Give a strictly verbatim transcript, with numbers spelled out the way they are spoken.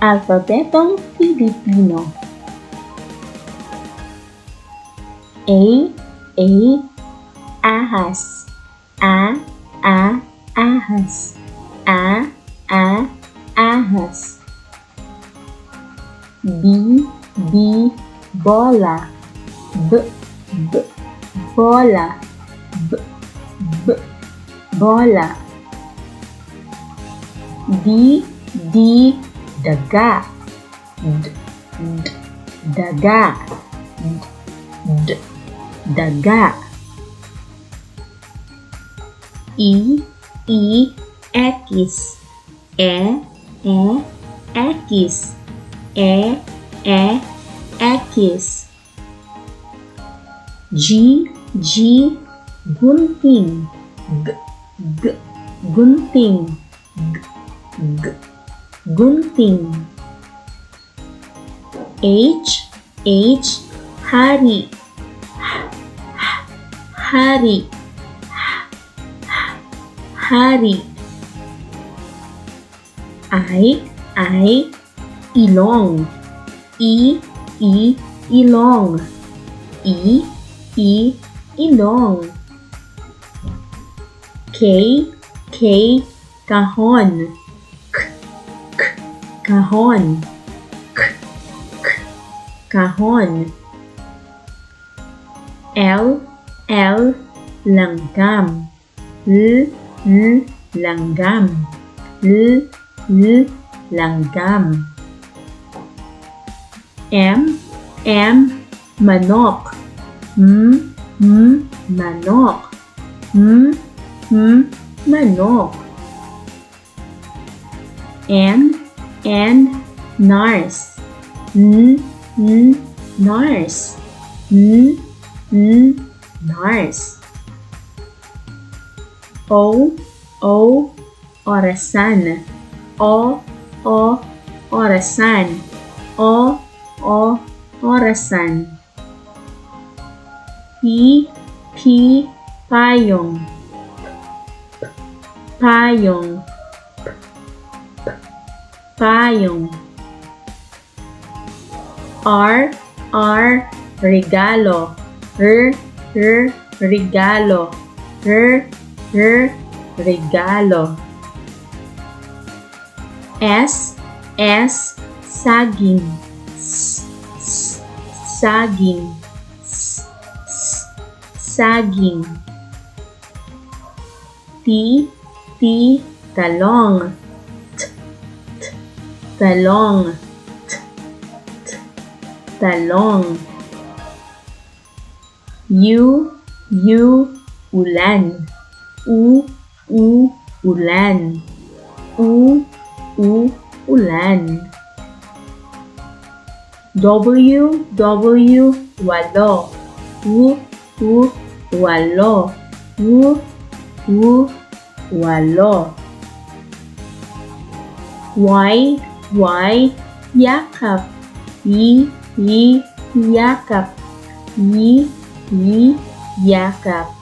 Alpabetong Filipino. A, A, ahas. A, A, ahas. A, A, ahas. B, B, bola. B, B, bola. B, B, bola. D, D, daga. D, D, daga. D, D, daga. E, E, ekis. E, E, ekis. E, E, ekis. G, G, gunting. G, G, gunting. G, G, gunting. H, H, hari. H, H, hari. H, H, hari. I, I, ilong. I, I, ilong. I, I, ilong. K, K, kahon. K, K, kahon. K, K, kahon. L, L, langgam. L, L, langgam. L, L, langgam. M, M, manok. M, M, manok. M, M, manok. N, N, nurse. N, N, nurse. N, N, nurse. O, O, orasan. O, O, orasan. O, O, orasan. P, P, payong. P, P, payong. P, P, payong. R, R, regalo. R, R, regalo. R, R, regalo. S, S, saging. S, S, saging. S, S, saging. T, T, talong. T, T, talong. T, T, talong. U, U, ulan. U, U, ulan. U, U, ulan. W, W, walo. W, W, walo. W, W, walo. Y, Y, yakap. Y, Y, yakap. Y, Y, yakap.